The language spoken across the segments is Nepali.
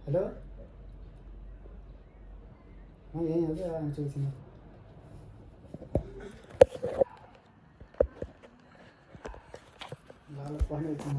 हेलो यहीँ हो क्या आउँछु एकछिन लालो पर्ने एकछिन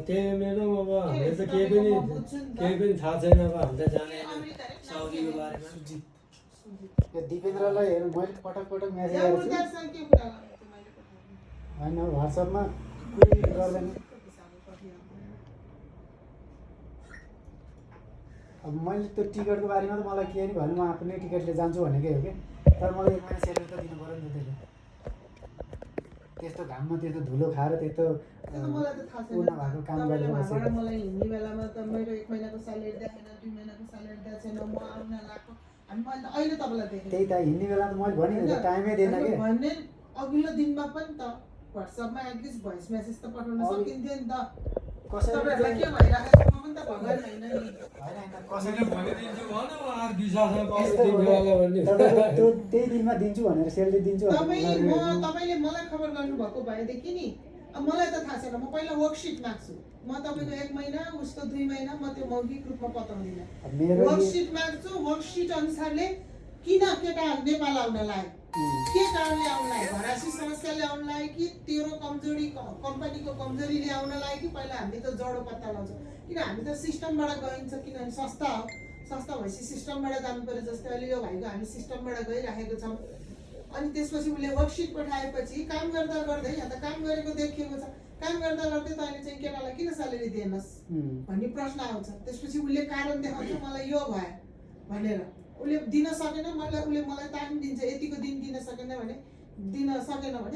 त्यही मेरो अब हामीले त केही पनि थाहा छैन अब हामी त जानेन साउदीको बारेमा यो दिपेन्द्रलाई हेर्नु मैले पटक पटक म्यासेज गरेको छु होइन वाट्सएपमा कुनै गर्दैन अब मैले त्यो टिकटको बारेमा त मलाई के नि भन्नु म आफ्नै टिकटले जान्छु भनेकै हो कि तर मलाई एक महिना सेलेरी त दिनु पऱ्यो नि त त्यसले त्यस्तो घाममा त्यस्तो धुलो खाएर त्यस्तो मलाई त थाहा छैन नभएको काम गरेर बसेको मलाई हिँड्ने बेलामा त मेरो 1 महिनाको स्यालेरी दिएको छैन 2 महिनाको स्यालेरी दिएको छैन म आउन लाग्यो अनि मैले त अहिले तपाईँलाई देखेँ त्यही त हिँड्ने बेला त मैले भने टाइमै दिएन कि भन्ने अघिल्लो दिनमा पनि त व्हाट्सएपमा एटलिस्ट भोइस मेसेज त पठाउन सकिन्थ्यो नि त तपाईँहरूलाई के भइरहेको छ म पनि त भगवान् होइन नि कसैले भनिदिन्छु भन आर विश्वासमा पाउँदिन्छु होला भन्ने त्यो त्यही दिनमा दिन्छु भनेर सेलरी दिन्छु तपाईँले मलाई खबर गर्नुभएको भएदेखि नि मलाई त थाहा छैन म पहिला वर्कसिट माग्छु म तपाईँको 1 महिना उसको 2 महिना म त्यो मौखिक रूपमा बताउँदिनँ वर्कसिट माग्छु वर्कसिट अनुसारले किन केटा नेपाल आउनलाई के कारणले आउनलाई घरासी समस्याले आउनलाई कि तेरो कमजोरी कम्पनीको कमजोरीले आउनलाई कि पहिला हामीले त जडो पत्ता लगाउँछौँ किन हामी त सिस्टमबाट गइन्छ किनभने संस्था हो संस्था भएपछि सिस्टमबाट जानु पर्यो जस्तै अहिले यो भाइको हामी सिस्टमबाट गइराखेको छौँ अनि त्यसपछि उसले वर्कसिट पठाएपछि काम गर्दा गर्दै यहाँ त काम गरेको देखिएको छ काम गर्दा गर्दै तैँले चाहिँ केटालाई किन स्यालेरी दिएनस् भन्ने प्रश्न आउँछ त्यसपछि उसले कारण देखाउँछ मलाई यो भयो भनेर उसले दिन सकेन उसले मलाई टाइम दिन्छ यतिको दिन दिन सकेन भने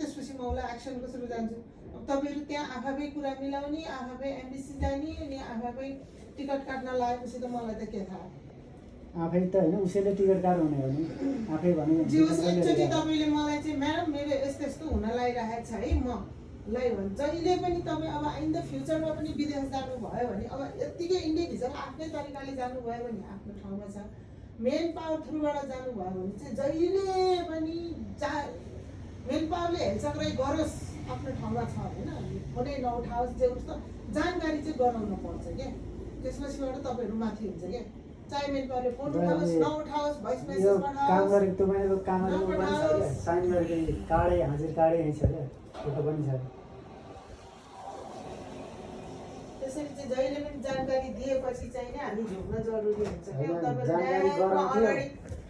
त्यसपछि म उसलाई एक्सनको सुरु जान्छु अब तपाईँहरू त्यहाँ आफै कुरा मिलाउने आफै एमबिसी जाने अनि आफै टिकट काट्न लागेपछि त मलाई त के थाहा आफै त होइन उसैले टिकट काट हुने हो नि आफै भने एकचोटि तपाईँले मलाई चाहिँ म्याडम मेरो यस्तो यस्तो हुन लागिरहेको छ है म लाई भन्छ जहिले पनि तपाईँ अब आइन्दा फ्युचरमा पनि विदेश जानुभयो भने अब यत्तिकै इन्डिया भित्र आफ्नै तरिकाले जानुभयो भने आफ्नो ठाउँमा छ मेन पावर थ्रुबाट जानुभयो भने चाहिँ जहिले पनि मेन पावरले हेरचक्राइ गरोस् आफ्नो ठाउँमा छ होइन फोनै नउठाओस् जे उस्तो जानकारी चाहिँ गराउनु पर्छ क्या त्यसपछिबाट तपाईँहरू माथि हुन्छ क्या चाहे मेन पावरले फोन उठाओस् नउठाओस् भोइस मेसेज काम गरेको तपाईँको काम गरेको पनि छ क्या साइन गरेको कार्डै हाजिर कार्डै यहीँ छ क्या फोटो पनि छ त्यसरी चाहिँ जहिले पनि जानकारी दिएपछि चाहिँ नै हामी झुक्न जरुरी हुन्छ क्या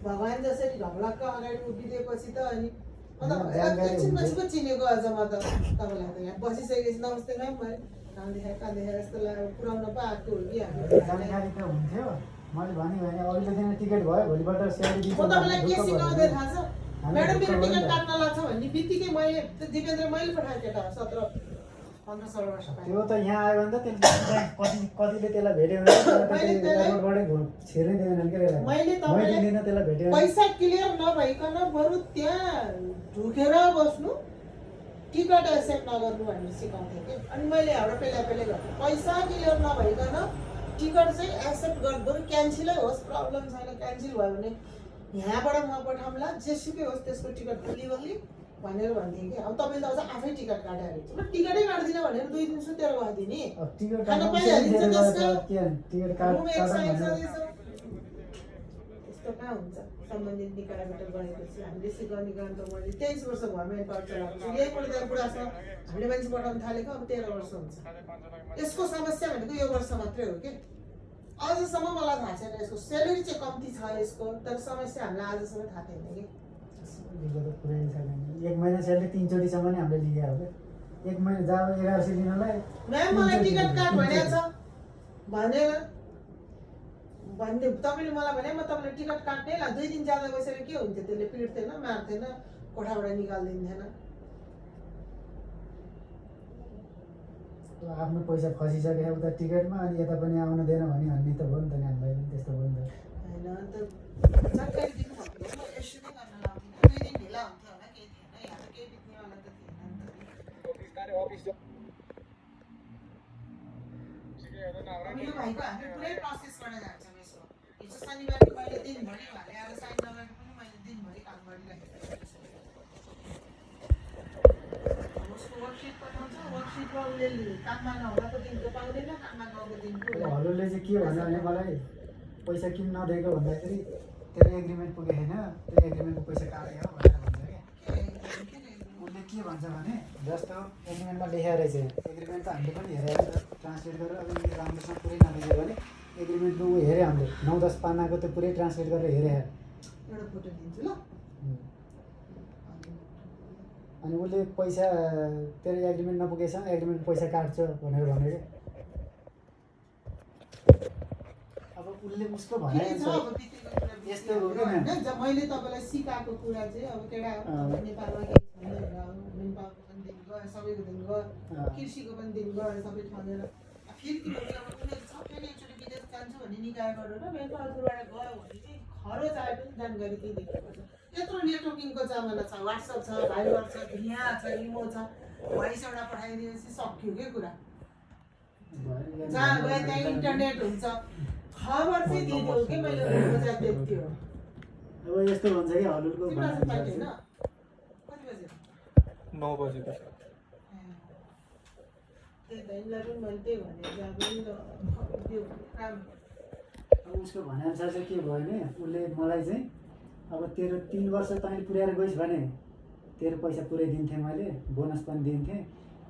भगवान् जसरी ढङ्लक्क अगाडि उभिदिएपछि त अनि एकछिनपछि पो चिनेको अझ म त तपाईँलाई त यहाँ बसिसकेपछि नमस्ते म्याम भयो काम देखाएर यस्तो पुऱ्याउन पो आएको हो कि जानकारी त हुन्थ्यो मैले भने अघिल्लो दिन टिकट भयो भोलिबाट स्यालेरी दिन्छु म तपाईँलाई के सिकाउँदै थाहा छ म्याडम मेरो टिकट काट्न लाग्छ भन्ने बित्तिकै मैले दिपेन्द्र मैले पठाएँ केटा 17-15 वर्ष त्यो त यहाँ आयो भने त त्यसले कतिले त्यसलाई भेट्यो भने छिर्नै दिँदैनन् क्या मैले त्यसलाई पैसा क्लियर नभइकन बरु त्यहाँ ढुकेर बस्नु टिकट एक्सेप्ट नगर्नु भनेर सिकाउँथेँ कि अनि मैले हाम्रो पेला गरेँ पैसा क्लियर नभइकन टिकट चाहिँ एक्सेप्ट गर्नु बरु क्यान्सलै होस् प्रब्लम छैन क्यान्सल भयो भने यहाँबाट म पठाउँला जेसुकै होस् त्यसको टिकट लिगली भनेर भन्थेँ कि अब तपाईँले त अझ आफै टिकट काटेर म टिकटै काट्दिनँ भनेर 2 दिन सुतेर गइदिएँ नि खाना पाइहालिन्छ त्यसको त्यस्तो कहाँ हुन्छ सम्बन्धित निकायबाट गएपछि हामीले सिकाउने काम त मैले 23 वर्ष भयो मैले पावर चलाएको छु यही पढ्दा कुरा छ हामीले मान्छे पठाउन थालेको अब 13 वर्ष हुन्छ यसको समस्या भनेको यो वर्ष मात्रै हो कि अझसम्म मलाई थाहा छैन यसको स्यालेरी चाहिँ कम्ती छ यसको तर समस्या हामीलाई आजसम्म थाहा छैन कि एक महिना स्यालेरी 3 चोटिसम्म नै हामीले लिएको हो क्या 1 महिना जब 1100 दिनलाई म्याम मलाई टिकट काट भनेको छ भनेर भन्दै तपाईँले मलाई भने म तपाईँले टिकट काट्ने ला 2 दिन ज्यादा बसेर के हुन्थ्यो त्यसले पिट्थेन मार्थेन कोठाबाट निकाल्दिन्थेन आफ्नो पैसा फसिसक्यो उता टिकटमा अनि यता पनि आउन दिएन भने भन्ने त भयो नि त हामीलाई पनि त्यस्तो भयो नि त हैन अन्त जानकारी दिनु भएको म यसो नै गर्न लाग्दिन 2 दिन ढिला हुन्थ्यो होला केही थिएन यहाँ त केही बित्नेवाला त थिएन नि त अफिस यो भाइको हामी पुरै प्रोसेसबाट जान्छौँ यसको हिजो शनिबार मैले दिनभरि हाले आएर साइन नगरेको पनि मैले दिनभरि काम गरिरहेको छु उसको वर्कसिट पठाउँछ वर्कसिटमा उसले काममा नहुँदाको दिनको पाउँदैन काममा गएको दिनको हलुले चाहिँ के भन्यो भने मलाई पैसा किन नदिएको भन्दाखेरि तेरो एग्रिमेन्ट पुगेको छैन त्यो एग्रिमेन्टको पैसा काट्यो भनेर भन्छ क्या उसले के भन्छ भने जस्तो एग्रिमेन्टमा लेखेर रहेछ एग्रिमेन्ट त हामीले पनि हेरेर ट्रान्सलेट गरेर अब यदि राम्रोसँग पुरै नबुझ्यो भने एग्रिमेन्टको ऊ हेऱ्यो हामीले 9-10 पानाको त पुरै ट्रान्सलेट गरेर हेरेर एउटा फोटो दिन्छु ल अनि उसले पैसा तेरो एग्रिमेन्ट नपुगेछ एग्रिमेन्ट पैसा काट्छ भनेर भन्यो क्या अब उसले उसको भनाइ यस्तो हो कि मैले तपाईँलाई सिकाएको कुरा चाहिँ अब केटा नेपालमा नेपालको पनि दिन गयो सबैको दिन गयो कृषिको पनि दिन गयो सबै ठगेर फेरि किनभने अब उनीहरू सबैले एकचोटि विदेश जान्छु भन्ने निकाय गरेर मेरो हजुरबाट गयो भने चाहिँ खरच आए पनि जानकारी त्यही देखेको छ यत्रो नेटवर्किङको जमाना छ वाट्सएप छ भाइबर छ यहाँ छ इमो छ भोइस एउटा पठाइदिएपछि सक्यो के कुरा जहाँ गयो त्यहाँ इन्टरनेट हुन्छ खबर चाहिँ दिइदियो कि मैले खोजेको त्यति हो अब यस्तो भन्छ कि हलुलको कति बजे 9 बजेको त्यही त यिनीलाई पनि मैले त्यही भने त्यो काम अब उसको भनाइअनुसार चाहिँ के भयो भने उसले मलाई चाहिँ अब तेरो 3 वर्ष तैँले पुर्याएर गइस् भने तेरो पैसा पुरै दिन्थेँ मैले बोनस पनि दिन्थेँ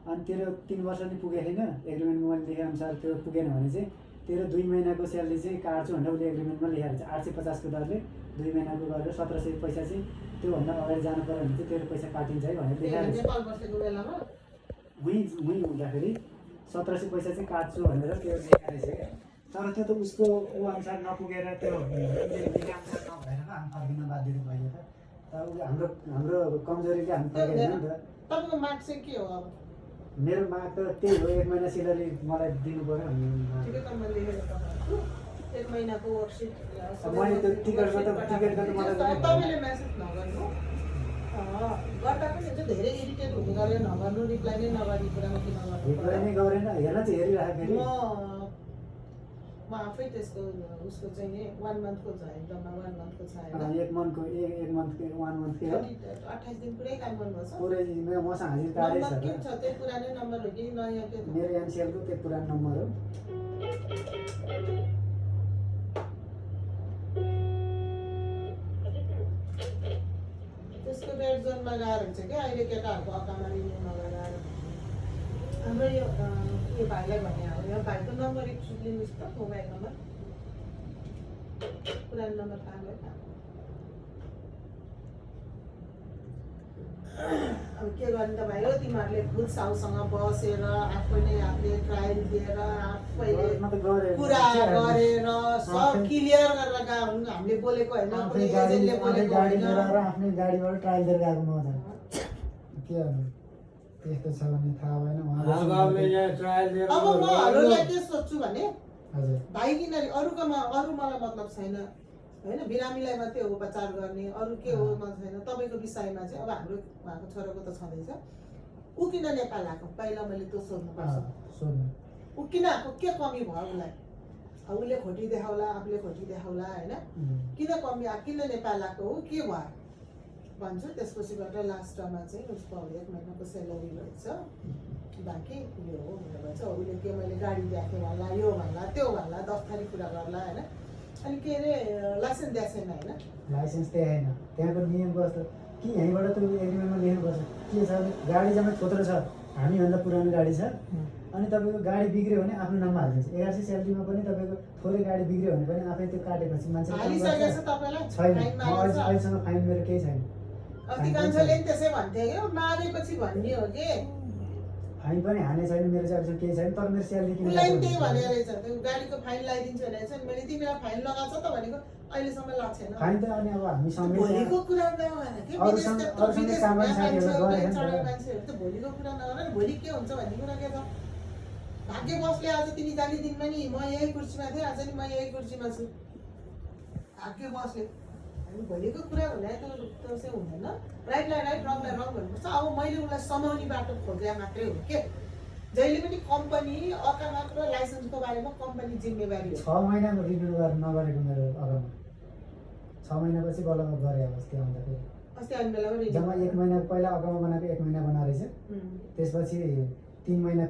अनि तेरो 3 वर्ष नि पुगेको छैन एग्रिमेन्टमा मैले लेखेअनुसार त्यो पुगेन भने चाहिँ तेरो 2 महिनाको स्यालेरी चाहिँ काट्छु भनेर उसले एग्रिमेन्टमा लेखेर छ 850 को दरले 2 महिनाको गरेर 1700 पैसा चाहिँ त्योभन्दा अगाडि जानु पऱ्यो भने चाहिँ तेरो पैसा काटिन्छ है भनेर लेखेर नेपाल बसेको बेलामा उहीँ हुँदाखेरि 1700 पैसा चाहिँ काट्छु भनेर त्यो लेखेर छ क्या तर त्यो त उसको ऊ अनुसार नपुगेर त्यो अनुसार नभएर हामी फर्किन बाध्य भयो त तर हाम्रो कमजोरीले हामी फर्काइदियो नि त तपाईँको माग चाहिँ के हो अब मेरो माग त त्यही हो 1 महिना स्यालेरी मलाई दिनु पऱ्यो ठिकै त मैले लेखेर तपाईँको 1 महिनाको वर्कसिट मैले त्यो टिकट गर्दा मलाई तपाईँले मेसेज नगर्नु गर्दा पनि हुन्छ धेरै इरिटेट हुने गरेर नगर्नु रिप्लाई नै नगर्ने कुरामा किन रिप्लाई नै गरेन हेर्न चाहिँ हेरिराखेको म आफै त्यसको उसको चाहिँ नि 1 मन्थको छ एकदममा 1 मन्थको छ होइन 1 मन्थको 1 मन्थकै हो 28 दिन पुरै काम गर्नुपर्छ पुरै मसँग हाजिर कार्डै छ के छ त्यही पुरानै नम्बर हो कि नयाँ के मेरो एनसिएलको त्यो पुरानो नम्बर हो त्यसको रेड जोनमा गाह्रो हुन्छ क्या अहिले केटाहरूको अकाउन्टमा रिन्यू नगरेर हाम्रो यो भाइलाई भने हो यो भाइको नम्बर एकचोटि लिनुहोस् त मोबाइल नम्बर पुरानो नम्बर कहाँ गयो अब के गर्ने त भाइ हो तिमीहरूले खुद साउसँग बसेर आफैले ट्रायल दिएर आफैले कुरा गरेर सब क्लियर गरेर गएको हुन् हामीले बोलेको होइन कुनै एजेन्टले बोलेको गाडी लिएर आफ्नै गाडीबाट ट्रायल दिएर गएको मजा के गर्नु त्यस्तो छ भने थाहा भएन अब म अरूलाई के सोच्छु भने हजुर भाइ किनभने अरू मलाई मतलब छैन होइन बिरामीलाई मात्रै हो उपचार गर्ने अरू के हो छैन तपाईँको विषयमा चाहिँ अब हाम्रो उहाँको छोराको त छँदैछ ऊ किन नेपाल आएको पहिला मैले त्यो सोध्नुपर्छ ऊ किन आएको के कमी भयो उसलाई अब उसले खोटी देखाउला आफूले खोटी देखाउला होइन किन कमी किन नेपाल आएको हो के भयो भन्छु त्यसपछिबाट लास्टमा चाहिँ उसको 1 महिनाको सेलेरी रहेछ बाँकी यो हो भनेर भन्छ उसले के मैले गाडी दिएको भन्ला यो भन्ला त्यो भन्ला 10 थरी कुरा गर्ला होइन अनि के अरे लाइसेन्स दिएको छैन होइन लाइसेन्स त्यही होइन त्यहाँको नियम कस्तो कि यहीँबाट त एग्रिमेन्टमा लेख्नुपर्छ के छ गाडी जम्मै थोत्रो छ हामीभन्दा पुरानो गाडी छ अनि तपाईँको गाडी बिग्रियो भने आफ्नो नाममा हालिदिन्छ 1100 स्यालेरीमा पनि तपाईँको थोरै गाडी बिग्रियो भने पनि आफै त्यो काटेपछि मान्छे छैन अहिलेसम्म फाइन मेरो केही छैन अधिकांशले त्यसै भन्थे कि मारेपछि भन्ने हो कि फाइन पनि हाने छैन मेरो चाहिँ अहिलेसम्म केही छैन तर मेरो स्यालेरी किन उसलाई त्यही भने रहेछ त्यो गाडीको फाइन लगाइदिन्छु भनेर चाहिँ मैले तिमीलाई फाइन लगाएको छ त भनेको अहिलेसम्म लाग्छ छैन फाइन त अनि अब हामी सँगै भोलिको कुरा नगर के अरूसँग काम गर्ने साथीहरू गरेन मान्छेहरू त भोलिको कुरा नगर भोलि के हुन्छ भन्ने कुरा के छ भाग्य बसले आज तिमी जाने दिनमा नि म यही कुर्सीमा थिएँ आज नि म यही कुर्सीमा छु भाग्य बसले भोलिको कुरा भने त चाहिँ हुँदैन राइटलाई राइट रङलाई रङ भन्नुपर्छ अब मैले उसलाई समाउने बाटो खोजे मात्रै हो के जहिले पनि कम्पनी अकाउन्ट र लाइसेन्सको बारेमा कम्पनी जिम्मेवारी हो 6 महिनाको रिन्यु नगरेको मेरो अगाडि 6 महिनापछि बल्ल गरे अवस्था आउँदाखेरि अस्ति आउने बेलामा जम्मा 1 महिना पहिला अकाउन्ट बनाएको 1 महिना बनाएर रहेछ त्यसपछि 3 महिना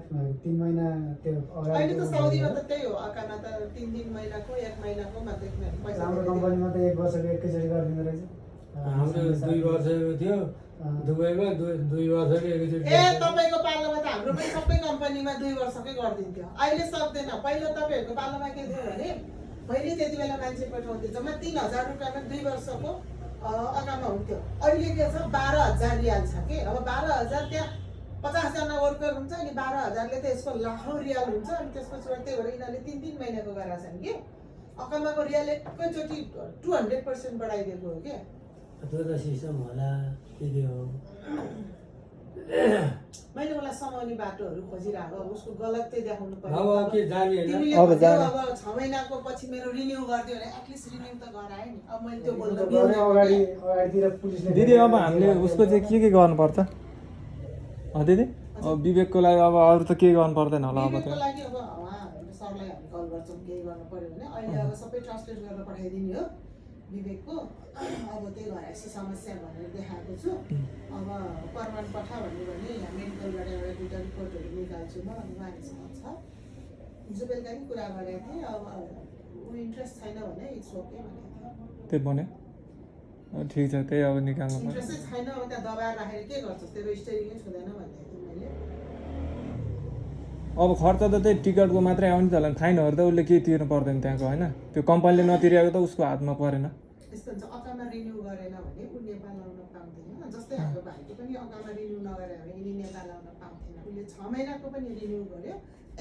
त्यो अहिले त साउदीमा त त्यही हो अकामा त 3 महिनाको 1 महिनाको मात्रै पैसा हाम्रो कम्पनीमा त 1 वर्षको एकैचोटि गरिदिँदो रहेछ हाम्रो 2 वर्षको थियो दुबईमा 2 वर्षको एकैचोटि ए तपाईको पालोमा त हाम्रो पनि सबै कम्पनीमा 2 वर्षकै गरिदिन्थ्यो अहिले सक्दैन पहिला तपाईहरुको पालोमा के थियो भने पहिले त्यति बेला मान्छे पठाउँथे जम्मा 3000 रुपैयाँमा 2 वर्षको अकामा हुन्थ्यो अहिले के छ 12000 रियाल छ के अब 12000 त्यहाँ 50 जना वर्कर हुन्छ अनि 12000 ले त यसको लाखौं रियाल हुन्छ अनि त्यसपछि त्यही भएर यिनीहरूले 3 महिनाको गरेका छन् के अकामाको रियाल एकैचोटि 200% बढाइदिएको हो के त्यो त सिस्टम होला के हो मैले मलाई समाउने बाटोहरू खोजिरहेको उसको गलत चाहिँ देखाउनु अब के जाने हैन तिमीले अब जाने। अब 6 महिनाको पछि मेरो रिन्यू गरिदियो भने एटलिस्ट रिन्यू त गराए नि अब मैले त्यो बोल्न गरे अगाडितिर पुलिसले दिदी अब हामीले उसको चाहिँ के गर्नुपर्छ दिदी अब विवेकको लागि अब अरू त केही गर्नु पर्दैन होला अब विवेकको त्यो लागि अब उहाँहरू सरलाई हामी कल गर्छौँ केही गर्नु पर्यो भने अहिले अब सबै ट्रान्सलेट गरेर पठाइदिने हो विवेकको अब त्यही भएर यस्तो समस्या भनेर देखाएको छु अब परमान पठा भन्यो भने यहाँ मेडिकलबाट एउटा दुईवटा रिपोर्टहरू निकाल्छु म अनि उहाँहरूसँग छ हिजो बेलुका नि कुरा गरेको थिएँ अब ऊ इन्ट्रेस्ट छैन भने इट्स ओके भनेको थियो त्यही भने ठिक छ त्यही अब निकाल्नु पर्छ इन्ट्रेस्टै छैन अब त्यहाँ दबाएर राखेर के गर्छस् तेरो स्टेरिङै छुँदैन भनेको थिएँ मैले अब खर्च त त्यही टिकटको मात्रै आउने त होला फाइनहरू त उसले केही तिर्नु पर्दैन त्यहाँको होइन त्यो कम्पनीले नतिरेको त उसको हातमा परेन यस्तो हुन्छ अकामा रिन्यू गरेन भने ऊ नेपाल आउन पाउँदैन जस्तै हाम्रो भाइको पनि अकामा रिन्यू नगरेर भने यिनी नेपाल आउन पाउँथेन उसले 6 महिनाको पनि रिन्यू गर्यो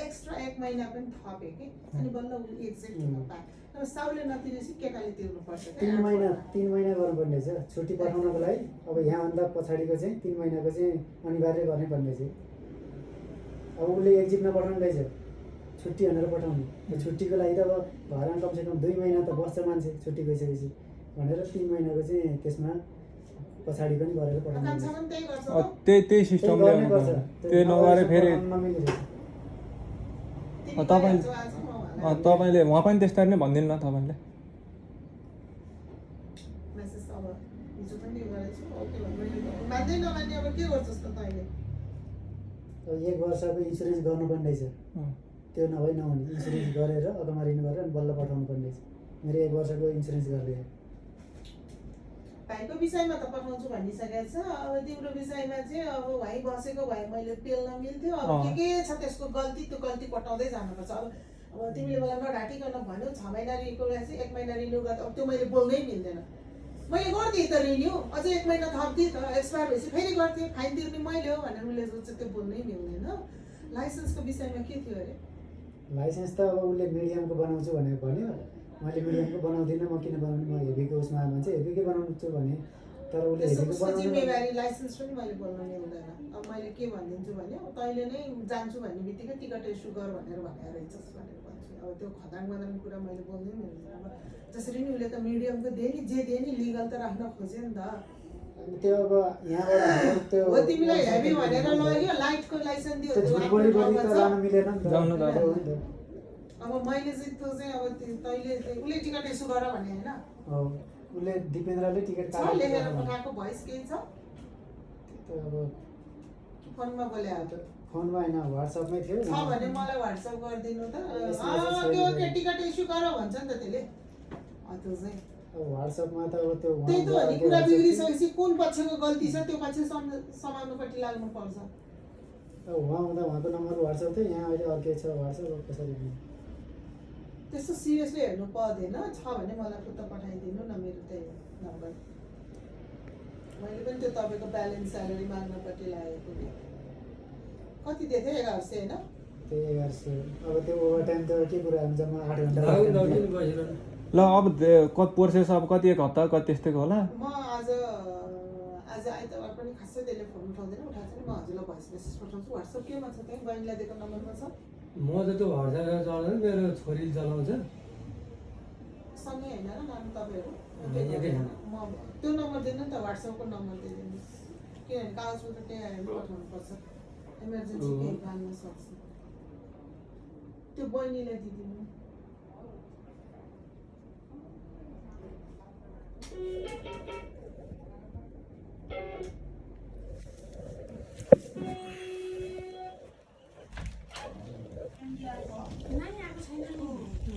एक्स्ट्रा 1 महिना पनि थप्यो कि अनि बल्ल उसले एक्जेक्ट हुन पायो अब साउले नतिरेपछि केटाले तिर्नुपर्छ 3 महिना गर्नुपर्ने छ छुट्टी पठाउनको लागि अब यहाँभन्दा पछाडिको चाहिँ 3 महिनाको चाहिँ अनिवार्य गर्नै पर्ने छ अब उसले एकजिट नपठाउनु रहेछ छुट्टी भनेर पठाउनु त्यो छुट्टीको लागि त अब घरमा कमसेकम 2 महिना त बस्छ मान्छे छुट्टी गइसकेपछि भनेर 3 महिनाको चाहिँ त्यसमा पछाडि पनि गरेर पठाउनु कान्छा पनि त्यही गर्छ त्यही सिस्टमले त्यो नगरे फेरि तपाईँले उहाँ पनि त्यस्तै नै भनिदिनु न तपाईँले मेसेज अब हिजो पनि गरेछु ओके भन्नु मान्दै नमान्ने अब के गर्छस् त तैँले अब 1 वर्षको इन्सुरेन्स गर्नुपर्ने रहेछ त्यो नभई नहुने इन्सुरेन्स गरेर अगामा रिन्यू गरेर अनि बल्ल पठाउनु पर्ने रहेछ मेरो 1 वर्षको इन्सुरेन्स गरिदिएँ भाइको विषयमा त पठाउँछु भनिसकेको छ अब तिम्रो विषयमा चाहिँ अब भाइ बसेको भाइ मैले पेल्न मिल्थ्यो अब के छ त्यसको गल्ती त्यो गल्ती पठाउँदै जानुपर्छ अब तिमीले मलाई नढाँटिकन भन्यो 6 महिना रिन्यू चाहिँ 1 महिना रिन्यू गर्दा अब त्यो मैले बोल्नै मिल्दैन मैले गरिदिएँ त रिन्यू अझै 1 महिना थप्दिएँ त एक्सपायर भएपछि फेरि गर्थेँ फाइन तिर्ने मैले हो भनेर उसले सोध्छ त्यो बोल्नै मिल्दैन लाइसेन्सको विषयमा के थियो अरे लाइसेन्स त अब उसले मिडियमको बनाउँछु भनेर भन्यो मैले मिडियमको बनाउँदिनँ म किन बनाउने म हेभीको उसमा भन्छ हेभीकै बनाउँछु भने तर उसले हेभीको उसको बनाउनु जिम्मेवारी लाइसेन्स पनि मैले बोल्न मिल्दैन अब मैले के भनिदिन्छु भने अब तैँले नै जान्छु भन्ने बित्तिकै टिकट इस्यु गर भनेर भनेर रहेछस् भनेर भन्छु अब त्यो खदाङ बदाङ कुरा मैले बोल्नै मिल्दैन अब जसरी नि उसले त मिडियमको दिए नि जे दिए नि लिगल त राख्न खोज्यो नि त अनि त्यो अब यहाँबाट त्यो हो तिमीलाई हेभी भनेर लग्यो लाइटको लाइसेन्स दियो त्यो त्यो झुट आफ्नो बोली ठाउँमा त छ। लान मिलेन नि त जानु त हो नि त। अब मैले चाहिँ त्यो चाहिँ अब तैँले उसले टिकट इस्यु गर भने होइन हो उसले दिपेन्द्रले टिकट छ लेखेर पठाएको भोइस केही छ त्यो अब फोनमा बोले अब फोनमा होइन व्हाट्सएपमै थियो छ भने मलाई व्हाट्सएप गरिदिनु त त्यो टिकट इस्यु गर भन्छ नि त त्यसले त्यो चाहिँ अब व्हाट्सएपमा त अब त्यो त्यही त हो नि कुरा बिग्रिसकेपछि कुन पक्षको गल्ती छ त्यो पछि समाउनुपट्टि लाग्नुपर्छ अब उहाँ हुँदा उहाँको नम्बर व्हाट्सएप थियो यहाँ अहिले अर्कै छ व्हाट्सएप अब कसरी दिने? त्यस्तो सिरियसली हेर्नु पर्दैन छ भने मलाई फुत्त पठाइदिनु न मेरो त्यही नम्बर मैले पनि त्यो तपाईँको ब्यालेन्स स्यालेरी माग्नपट्टि लागेको नि कति दिएको थियो 1100 होइन त्यही 1100 अब त्यो ओभर टाइम त के कुरा हुन्छ म 8 घन्टा ल अब कति प्रोसेस अब कति एक हप्ता कति त्यस्तैको होला म आज आइतबार पनि खासै त्यसले फोन उठाउँदैन उठाएको छैन म हजुरलाई भोइस मेसेज पठाउँछु व्हाट्सएप केमा छ त्यहाँ बहिनीलाई दिएको नम्बरमा छ म त त्यो हर्जाले चलाउँदैन मेरो छोरीले चलाउँछ सँगै होइन र नाम तपाईँहरू एकैजना। म त्यो नम्बर दिनु नि त व्हाट्सएपको नम्बर दिइदिनु किनभने कागजपत्र त्यही आएर पठाउनुपर्छ इमर्जेन्सी केही गाल्न सक्छ त्यो बहिनीलाई दिइदिनु नहीं आएको छैन नि त्यो